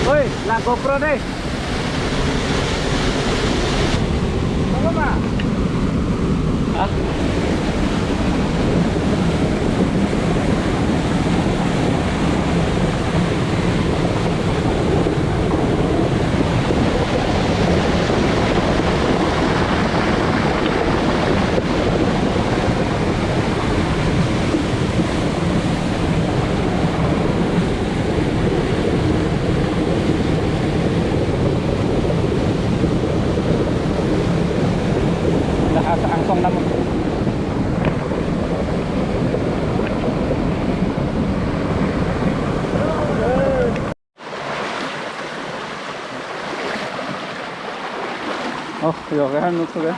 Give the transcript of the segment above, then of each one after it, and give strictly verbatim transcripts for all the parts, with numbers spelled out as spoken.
Oi, la GoPro dei. Tolong, Pak. Ah. Dah asa angsong namun. Oh, yo, ke han nuk ke.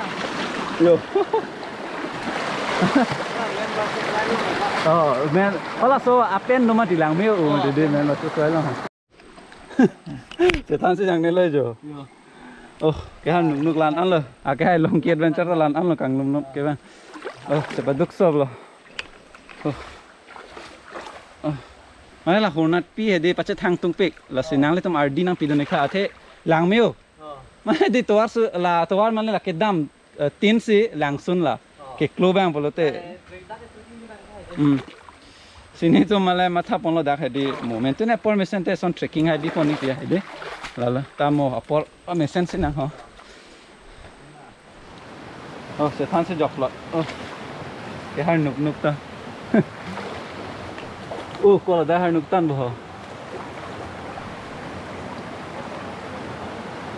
Yo. Oh, men, halaso apen noma dilang me, oh, dede men, laso soal lo. Chethan si jang ne lo jo. Yo. Oh, ke han nuk nuk lan an lo. Ake hai long ke adventure ta lan an lo kang num num ke bang. Oh, sepaduk sob lo. Oh. Oh. Mane la hornat pi hedi pache thang tungpik. Lasi nanglitum ardi nangpidun ikha athe lang me o. Oh. Mane di tovar su la tovar mane la kedam, eh, tin si langsun la. Oh. Keklo bang pulote. Eh, break dak itu ini bang. Hmm. Si netum mane matha ponlo dak hedi moment tu ne permission te son trekking hai bi pon ni pia hedi. Lalo ta mo apor permission si nang ho. Oh, chethan si joklo. Oh. Ke har nuk nuk ta. Oh, ko la dak har nuk tan bo.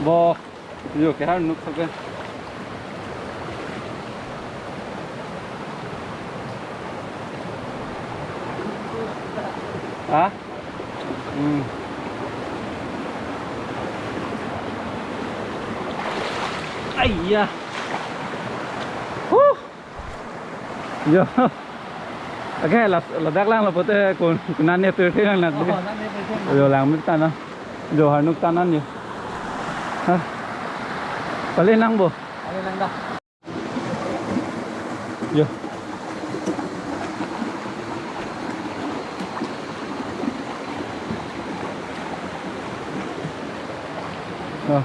Bo. Yo, ke har nuk ta ke. Ha? Hmm. Aiya. Huh. Yo. Ake la, ladak lang lo pote kun, kunan ne pirthe lang nak de. Oh, nan ne pirthe lang. Yo lang mir ta na. Jo har nuk ta nan yo. Ha. Pale nang bo. Pale nang dah. Yo. Oh.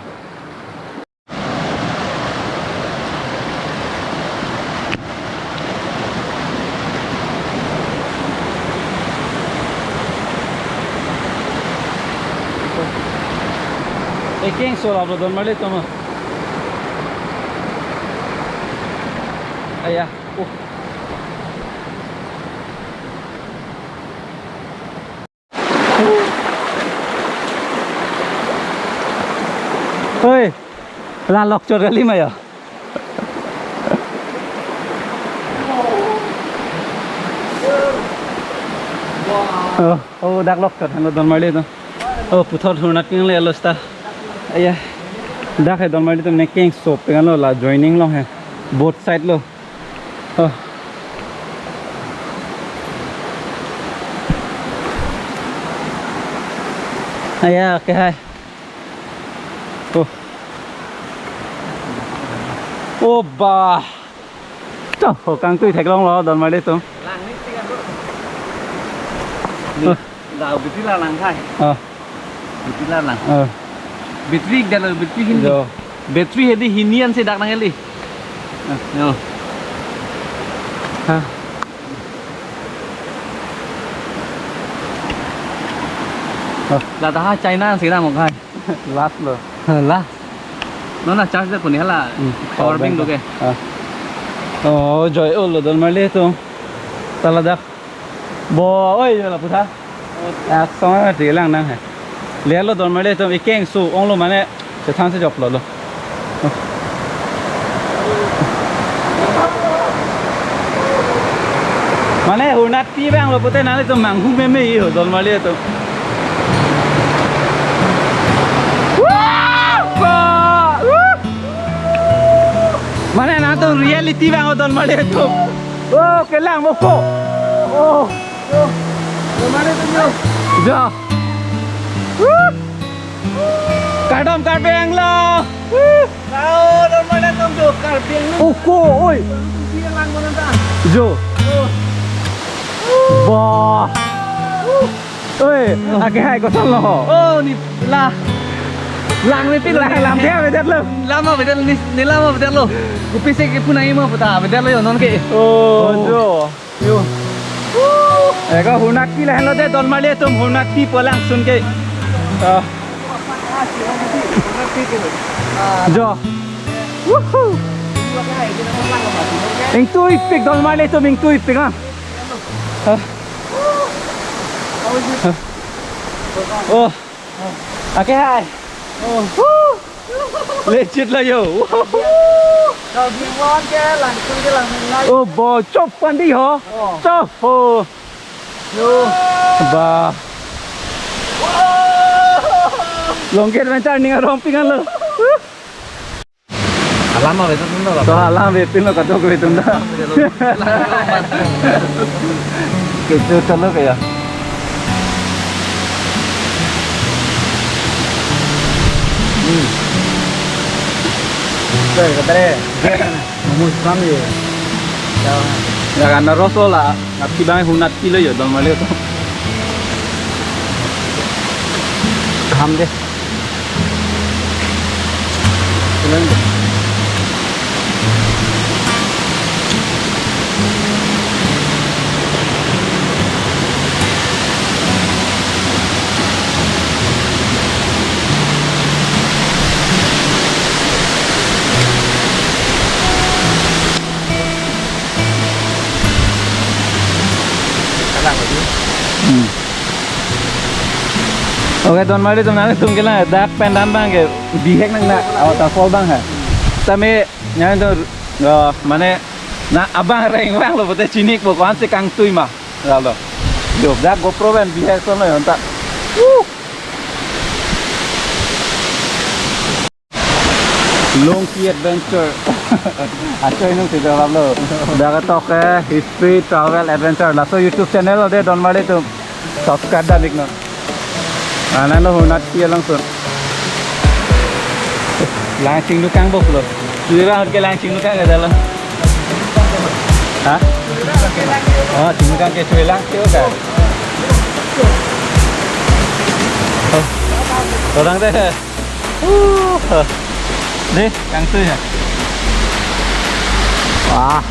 Ekeng so lap lo don marli toma. Aya. Oh. Oi, la lok chot kali ma ya. Oh, oh, dak lok chot, hano don marli to. Oh, puthot hurnat king le alos ta. Aya. Dak he don marli to ne keng sop pengan lo la joining long he. Both side lo. Oh. Aya, ke hai. Oh. Oh, bah. Toh, oh, kangtui theklong lo, don marli to. Lang ni tiga tu. Oh. Dah, betul lah lang kai. Oh. Battery la lang. Oh. Battery dalo, battery hini. Jo. Battery hedi hini an si dak nang eli. Ah, yo. Ha. Oh. La daha China si na mo kai. Last lo. Last. Non la charge de kuni hala. Hmm. Power bank do ke. Ah. Oh, joi olo don marli to. Ta ladak. Bo, oi, yo la putha. Angsong ma ti lang nang he. Le lo don marli to ikeng su ong lo mane chethan si jok lo lo. Mane hurnat pi bang lo pute nang le to manghu meme yo don marli to. Wah! Wah! Mane nangtum reality bang o don marli to. Oh, kelang mo po. Oh. Jo. Kardom Karbi Anglong. Lao, Dolmarli atum jo, Karbi Anglong. Oko, oi. Karbi Anglong mana ta? Jo. Bah. Oi, ake hai kosonlo? Oh, ne la. Lang ne pin la, lang dia bedet lo. Lama bedet ne, ne lama bedet lo. Kopi si ke punai ma puta bedet lo yo non ke. Oh, jo. Yo. Eko Hunakpi lahenlo de, Dolmarli atum Hunakpi pu langsun ke. Ah. Jo. Woohoo. Ingtuipik Dolmarli atum, ingtuipik ah. Ah. Ah. Oh. Ake hai. Oh. Woo. Legit lo yo. Kau di wan ke, langsun ke, langsun lagi. Oh, bo, chop pandi ho. Oh. Chop ho. Yo. Bah. Longket mencar ning arong pingan lo. Alam apa itu tuh? To alam betul lo, kadok betul dah. Kecu teluk ya. Hmm. Betul, betul. Momo kami. Ya. Ya, karena Rosola, nggak sih bang Hunakpi lo yo, Dolmarli atum. Ham deh. Hmm. Oke, Dolmarli atum, nangtum kelang dak pen dam abang ke bihek nang na waterfall abang ha. Tame nangtum, eh, mane na abang reng vanglo pute chinik po ko-an si kangtui ma. Lalo. Jo, dak GoPro pen bihek son lo yo ta. Woo! Longki Adventure. Acho inung si jawab lo. Dak ketok ke History Travel Adventure. Laso YouTube channel lo de, Dolmarli atum subscribe dam iknon. Anan lo Hunakpi alangsun. Lang chingdukang bok lo. Suira hot ke lang chingdukang ke dalo. Ha? Oh, chingdukang ke suilang sio ka. Oh. Orang deh. Uh. Deh, kangtui ya. Wah.